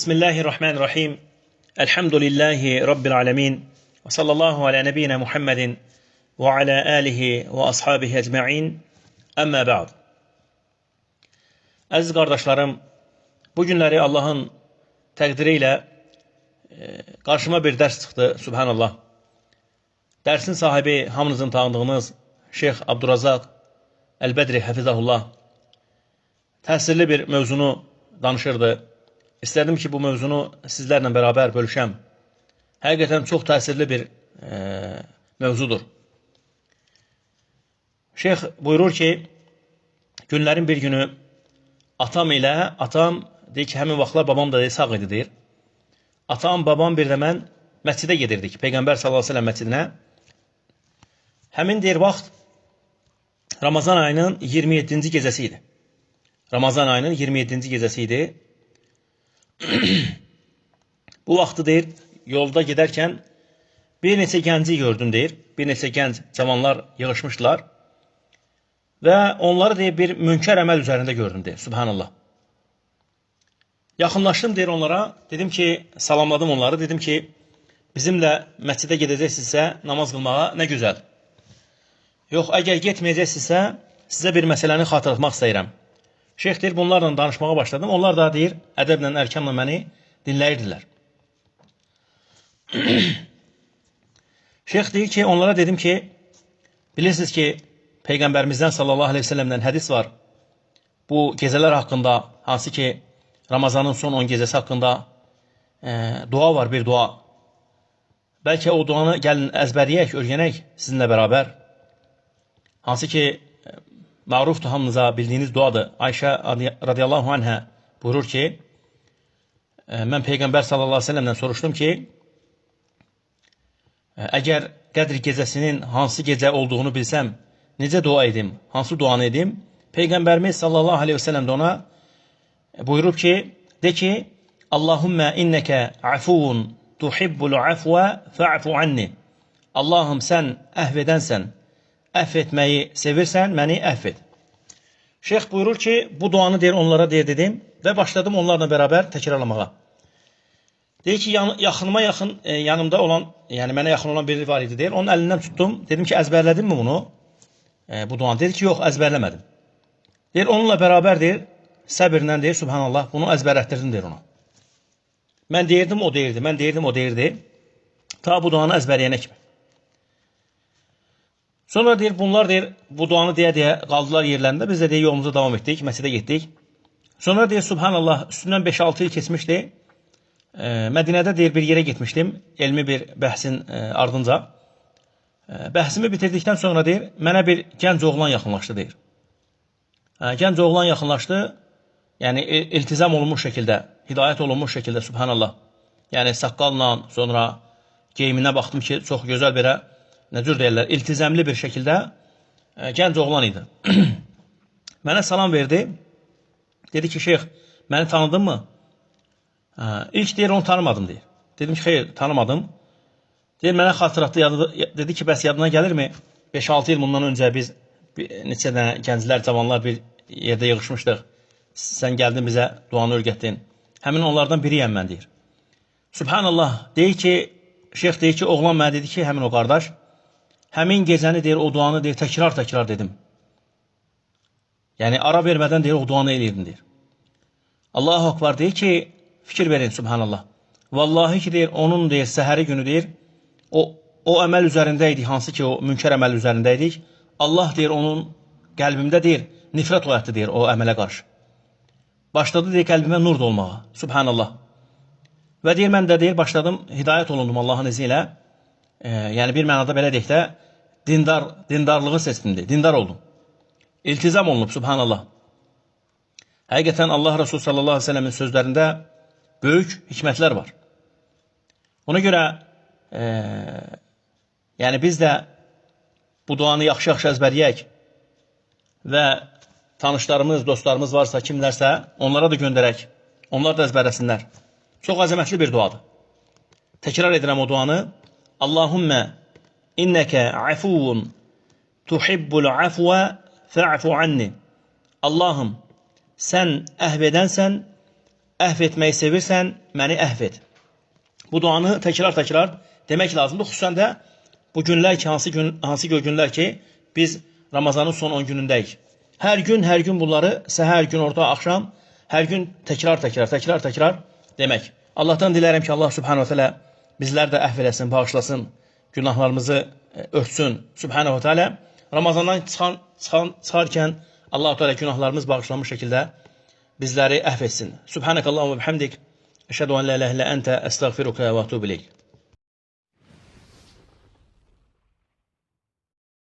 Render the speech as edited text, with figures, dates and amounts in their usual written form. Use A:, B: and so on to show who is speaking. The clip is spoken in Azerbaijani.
A: Bismillahirrahmanirrahim. Elhamdülillahi Rabbil alemin. Ve sallallahu ala nebiyyina Muhammedin ve ala alihi ve ashabihi ecma'in. Əmmə bə'd. Əziz qardaşlarım, bu günləri Allahın təqdiri ilə qarşıma bir dərs çıxdı, Subhanallah. Dərsin sahibi hamınızın tanıdığınız Şeyx Abdurrazaq Əl-Bədri həfizəhullah təsirli bir mövzunu danışırdı. İstərdim ki, bu mövzunu sizlərlə bərabər bölüşəm. Həqiqətən çox təsirli bir mövzudur. Şeyx buyurur ki, günlərin bir günü atam ilə, atam deyir ki, həmin vaxtlar babam da deyir, sağ idi deyir. Atam, babam bir də mən məscidə gedirdik, Peyğəmbər sallallahu əleyhi və səlləm məscidinə. Həmin deyir vaxt Ramazan ayının 27-ci gecəsi idi. Ramazan ayının 27-ci gecəsi idi. Bu vaxtı deyir, yolda gedərkən bir neçə gənci gördüm deyir. Bir neçə gənc cavanlar yığışmışdılar. Və onları deyir, bir münkər əməl üzərində gördüm deyir. Subhanallah. Yaxınlaşdım deyir onlara. Dedim ki, salamladım onları. Dedim ki, bizimlə məscidə gedəcəksinizsə namaz qılmağa nə gözəl. Yox, əgər getməyəcəksinizsə sizə bir məsələni xatırlatmaq istəyirəm. Şeyx deyir, bunlarla danışmağa başladım. Onlar da deyir, ədəblə, ərkanla məni dinləyirdilər. Şeyx deyir ki, onlara dedim ki, bilirsiniz ki, Peyğəmbərimizdən sallallahu aleyhi ve sellem'dən hədis var. Bu gecələr haqqında, hansı ki, Ramazanın son 10 gecəsi haqqında dua var, bir dua. Bəlkə o duanı gəlin əzbərləyək, öyrənək sizinlə bərabər. Hansı ki, mərufdur hamınıza bildiyiniz duadır. Ayşə radiyallahu anhə buyurur ki, mən Peyğəmbər sallallahu aleyhi ve sellem'dən soruşdum ki, əgər Qədr gecəsinin hansı gecə olduğunu bilsəm, necə dua edim, hansı duanı edim? Peyğəmbərimiz sallallahu aleyhi ve sellem də ona buyurub ki, de ki, Allahümme innəkə afuvun tuhibbul afva fa'fu anni. Allahım sən əhv edənsən, əhv etməyi sevirsən, məni əhv et. Şeyx buyurur ki, bu duanı deyir, onlara deyir dedim və başladım onlarla bərabər təkrarlamağa. Deyir ki, yaxınıma yaxın, yanımda olan, yəni mənə yaxın olan biri var idi deyir. Onun əlindən tutdum. Dedim ki, əzbərlədin mi bunu? Bu duanı. Dedi ki, yox, əzbərləmədim. Deyir, onunla bərabər deyir, səbirlə deyir, Subhanallah, bunu əzbərlətdirdim deyir ona. Mən deyirdim, o deyirdi, mən deyirdim, o deyirdi. Ta bu duanı əzbərləyənə kimi. Sonra deyir, bunlar deyir, bu duanı deyə-deyə qaldılar yerlərində. Biz də deyir, yolumuza davam etdik, məscidə getdik. Sonra deyir, Subhanallah, üstündən 5-6 il keçmişdi. Mədinədə deyir, bir yerə getmişdim, elmi bir bəhsin ardınca. Bəhsimi bitirdikdən sonra deyir, mənə bir gənc oğlan yaxınlaşdı deyir. Gənc oğlan yaxınlaşdı, yəni iltizam olunmuş şəkildə, hidayət olunmuş şəkildə, Subhanallah. Yəni saqqalla, sonra geyiminə baxdım ki, çox gözəl belə, nə cür deyirlər, iltizamlı bir şəkildə gənc oğlan idi. Mənə salam verdi, dedi ki, şeyx, məni tanıdın mı? İlk deyir, onu tanımadım deyir. Dedim ki, xeyr, tanımadım. Deyir, mənə xatırlatdı, dedi ki, bəs yadına gəlirmi? 5-6 il bundan öncə biz neçə dənə gənclər, cavanlar bir yerdə yığışmışdıq. Sən gəldin bizə duanı öyrətdin. Həmin onlardan biriyəm mən deyir. Subhanallah, deyir ki, şeyx deyir ki, oğlan mənə dedi ki, həmin o qardaş, həmin gecəni deyir, o duanı deyir, təkrar-təkrar dedim. Yəni, ara vermədən deyir, o duanı eləyirdim deyir. Allahu Akbar deyir ki, fikir verin, Subhanallah. Vallahi ki, deyir, onun deyir, səhəri günü deyir, o əməl üzərində idik, hansı ki, o münkər əməl üzərində idik. Allah deyir, onun qəlbimdə deyir, nifrət oyatdı deyir, o əmələ qarşı. Başladı deyir, qəlbimə nur dolmağa, Subhanallah. Və deyir, mən də deyir, başladım, hidayət olundum Allahın izni ilə. Yəni, bir mənada belə deyək də, dindarlığı seçdim deyir, dindar oldum. İltizam olunub, Subhanallah. Həqiqətən Allah Resulü sallallahu aleyhi ve sellemin sözlərində böyük hikmətlər var. Ona görə, yəni biz də bu duanı yaxşı-yaxşı əzbərləyək və tanışlarımız, dostlarımız varsa, kimlərsə, onlara da göndərək. Onlar da əzbərləsinlər. Çox əzəmətli bir duadır. Təkrar edirəm o duanı. Allahümme innəkə afuvun tuhibbul afva fa'fu anni. Allahım, sən əhv edənsən, əhv etməyi sevirsən, məni əhv et. Bu duanı təkrar-təkrar demək lazımdır. Xüsusən də bu günlər ki, hansı günlər ki, biz Ramazanın son 10 günündəyik. Hər gün, hər gün bunları səhər, gün orta, axşam, hər gün təkrar-təkrar demək. Allahdan dilərəm ki, Allah Subhanahu Teala bizlər də əhv eləsin, bağışlasın, günahlarımızı örtsün. Subhanahu Teala Ramazandan çıxarkən Allah Teala günahlarımız bağışlanmış şəkildə bizləri əhv etsin. Subhanakallahumma bihamdik. Əşhədu en la ilahe illə ente, əstəğfiruke və etûbü ileyk.